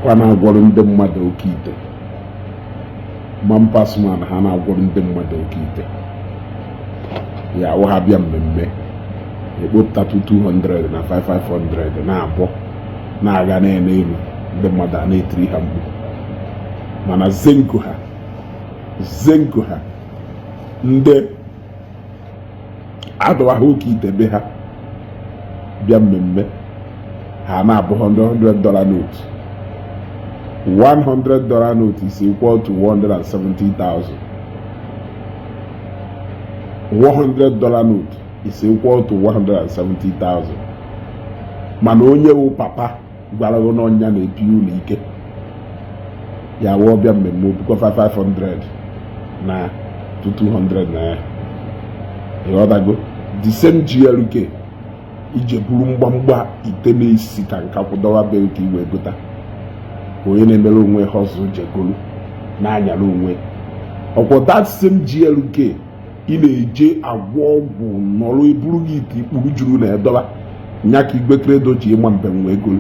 Kwa na-agwọrọ ndị mmadụ oke ite, man pass man, ha na-agwọrọ ndị mmadụ oke ite ya awụ ha bịa mmemme, ekpopụtatụ 200 na 5500 na-abọ na-aga na-ene elu, ndị mmadụ a na-etiri ha mkpu. Mana zenko ha, zenko ha, ndị adọwa ha oke ite be ha bịa mmemme, ha na-abụ $100 note. $100 note is equal to 170,000. $100 note is equal to 170,000. Mana onye wụ papa gwara gị n'ọnya na-ebi ụlọ ike ya wụ ọbịa mmemme, obukwa 500 na 200 na ya. Ịghọtago? The same GLK ije buru mgbamgba ite na-esi ka nkakwụ dọwa be ka iwee gota, ka onye na-emere onwe hustle jegolu na-anyara onwe. Ọkwọ that same GLK ị na-eje agwọ ọgwụ nọrọ eburu gị ite ikpuru juru na edọba nya, ka Igwe Credo ji ịma mbem wee golu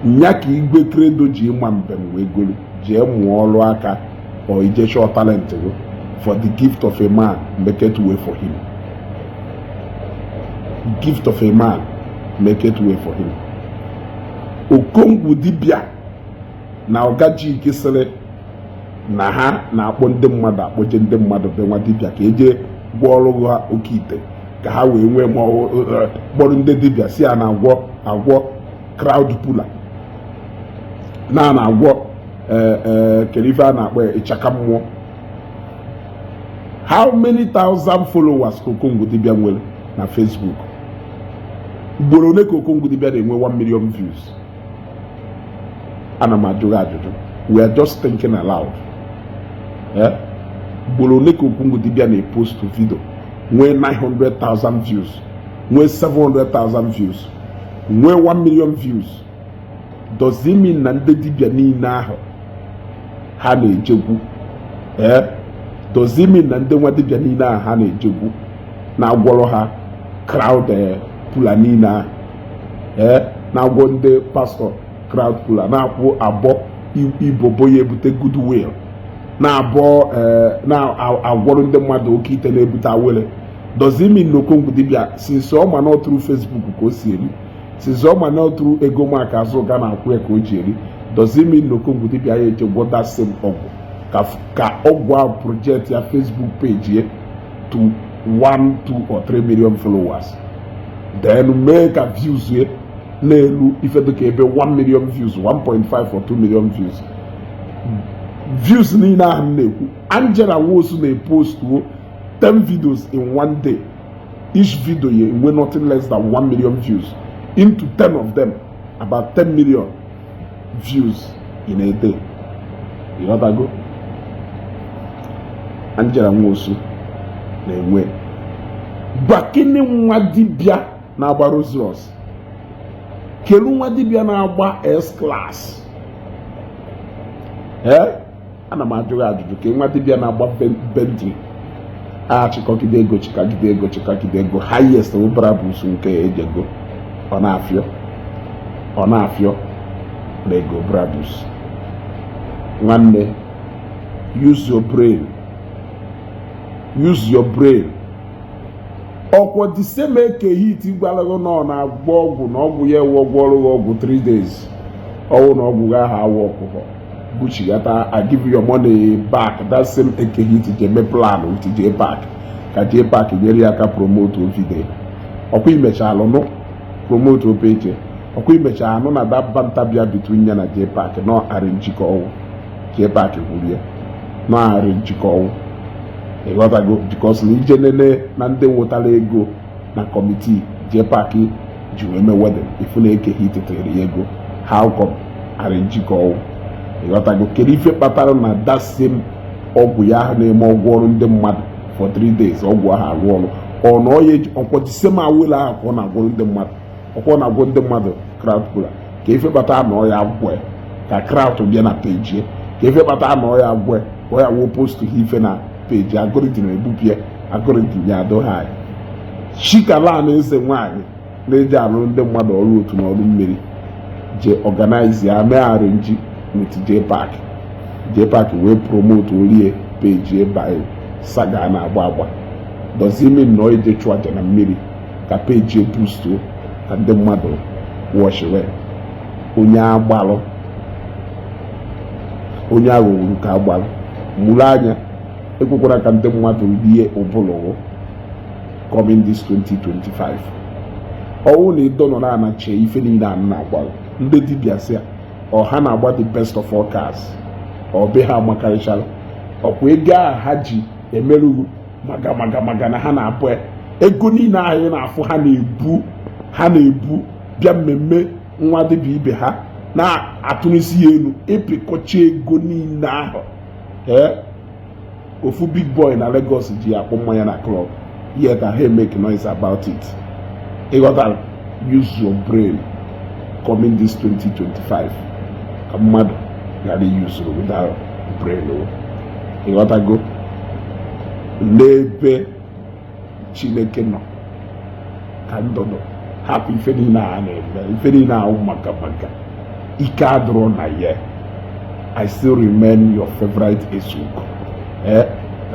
nya, ka Igwe Credo ji ịma mbem wee golu. Jee mụọ ọrụ aka or ije chọọ talent gị, for the gift of a man maketh way for him. Gift of a man maketh way for him. Okongwu dibịa na Ọgajik sịrị na ha na-akpọ ndị mmadụ, akpọje ndị mmadụ be nwa dibịa ka eje gwọọ ọrụ ha oke ite, ka ha wee nwee ma kpọrọ ndị dibịa si a na-agwọ agwọ crowd puller na na-agwọ kedu ife a na-akpọ ya, ịchaka mmụọ. How many thousand followers ka Okongwu dibịa nwere na Facebook? Ugboro ole ka Okongwu dibịa na-enwe 1 million views? Ana m ajụ gị ajụjụ, we are just thinking aloud. Ugboro ole ka Okongwu dibịa na-epost video nwee 900,000 views, nwee 700,000 views, nwee 1 million views? Does it mean na ndị dibịa niile ahụ ha na-ejekwu, ee, does it mean na ndị nwa dibịa niile ahụ ha na-ejekwu na-agwọrọ ha crowd puller niile ahụ, ee, na-agwọ ndị pastọ crowd puller, na-akwụ abọ ibobo ya ebute goodwill, na-abọ na-agwọrọ ndị mmadụ oke ite na-ebute awele, does it mean na Okongwu dibịa, since ọ ma na ọ through Facebook ka o si eri, since ọ ma na ọ through ego maka azụ ga na-akwụ ya ka o ji eri, does it mean na Okongwu dibịa ya eje gwọ that same ọgwụ ka ọgwụ ahụ project ya Facebook page ya to 1, 2 or 3 million followers, then mee ka views ya na-elu ife dịka ebe 1 million views, 1.5 or 2 million views? Views niile ahụ m na-ekwu, Angela Nwosu na-epostuo 10 videos in one day. Each video ya enwe nothing less than 1 million views. Into 10 of them, about 10 million views in a day. Ịghọtago? Angela Nwosu na-enwe. Gbakini nwa dibịa na-agba Rolls Royce, kelu nwa dibịa na-agba S class. Ee, ana m ajụ gị ajụjụ, ka nwa dibịa na-agba Bentley, achịkọgide ego, chịkọgide ego, chịkọgide ego, highest ụbara bụ nke ejego, ọ na-afịọ, ọ na-afịọ na ego Brabus. Nwanne, use your brain, use your brain. Ọkwọ the same Eke Hit gwara gị na ọ na-agwọ ọgwụ, na ọgwụ ya ewe ọgwụ ọrụ gị ọgwụ 3 days, ọwụ na ọgwụ gị ahụ awụ ọkụkọ buchigata, "I give you your money back." That same Eke Hit ji eme plan with J Park ka J Park nyere ya aka promote video. Ọkwa imechalụ nụ promote opeche, ọkwa imechaa anụ na that banter bịa between ya na J Park nọ arrange ka ọwụ J Park kwuru ya nọ arrange ka ọwụ. Ịghọtago? Because na ije nene na ndị nwetara ego na committee J Park ji wee mee wedding, ifu na Eke Hit tere ya ego. How come? Arrange ka ọwụ. Ịghọtago? Kedu ife kpatara na that same ọgwụ ya ahụ na-eme ọgwụ ọrụ ndị mmadụ for 3 days, ọgwụ ahụ arụ ọrụ, ọ na ọ ya eji ọkwọ the same awele ahụ ka ọ na-agwụrụ ndị mmadụ, ọkwọ na-agwụ ndị mmadụ crowd puller? Ka ife kpatara na ọ ya agwụ ya ka crowd bịa na page ya? Ka ife kpatara na ọ ya agwụ ya ka ọ ya wuo post ha ife na page, algorithm ebupie, algorithm ya adọ ha? Chikala na eze nwaanyị na-eji alụ ndị mmadụ ọrụ otu n'ọrụ mmiri. Je organize ya, mee arrange with JPAC. JPAC wee promote orie page by saga a na-agba agba. Does it mean na ọ ije chụọ aja na mmiri ka page boost, ka ndị mmadụ wọchiwe? Onye agbalụ, onye aghọgburu ka agbalụ. Mụrụ anya, ekwekwara ka ndị mmadụ rie ụbụlụ coming this 2025. Ọwụ na ịdọ nọ na chee ife niile a na-agbalụ ndị dibịa si ọ ha na-agba the best of all cars, ọ be ha amakarịchara ọkwa ego ahụ ha ji emerụghị maga maga maga na ha na-abụ ego niile ahụ ị na-afụ ha na-ebu, ha na-ebu bịa mmemme nwa dibịa ibe ha na-atụrụsi ya elu, ịpịkọcha ego niile ahụ. Ee, ofu big boy na Lagos ji akpọ mmanya na club, yet ha make noise about it. Ịghọtara? Use your brain coming this 2025, ka mmadụ ghara use without brain o. Ịghọtago? N'ebe Chineke nọ ka ndụ nọ. Hapụ ife niile a na-eme, ife niile ahụ maka maka ike adịrọ na ya. I still remain your favorite Ezugo. Eh,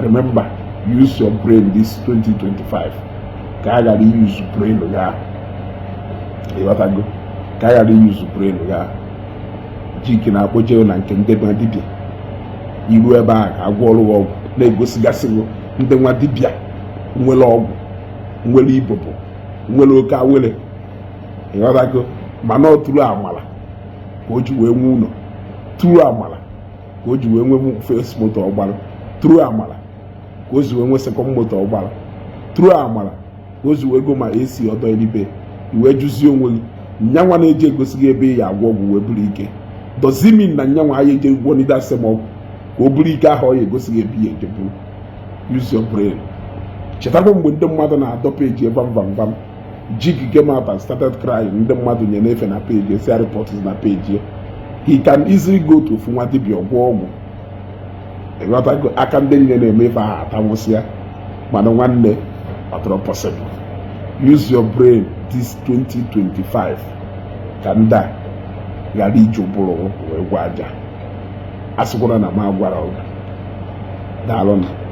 remember, use your brain this 2025, ka a ghara use brain ya. Ịghọtago? Ka a ghara use brain ya. Jike na-akpọje na nke ndị nwa dibịa iru ebe a ka agwọ ọrụ ọgwụ na-egosigasị ndị nwa dibịa nwere ọgwụ, nwere ibobo, nwere oke awele. Ịghọtago? Mana ọ tụrụ amala ka o ji wee nwee ụlọ, tụrụ amala ka o ji wee nwee first moto ọgbara, tụrụ amala ka o ji wee nwee second moto ọgbara, tụrụ amala ka o ji wee go ma esi ọdọ elibe. Iwee jụzie onwe gị, nyanwa na-eji egosi gị ebe ị ya agwọ ọgwụ wee buru ike, does it mean na nyanwa ya eje gwọ nida sem ọgwụ ka o buru ike ahụ ọ ya egosi gị ebe ya eje buru? Use your brain. Chetakwa mgbe ndị mmadụ na-adọ page vam vam vam, Jig came out and started crying. Ndị mmadụ nye na-efe na page esi report na page. He can easily go to ofu nwa dibịa gwọ ọgwụ. Ịghọtago? Aka ndị niile na-eme ife ahụ atanwụsịa. Mana nwanne, ọ dịrọ possible. Use your brain this 2025, ka ndị a ghara iji ụbụrụ wee gwa aja. A sịkwara na m agwara ọgụ. Daalụnụ.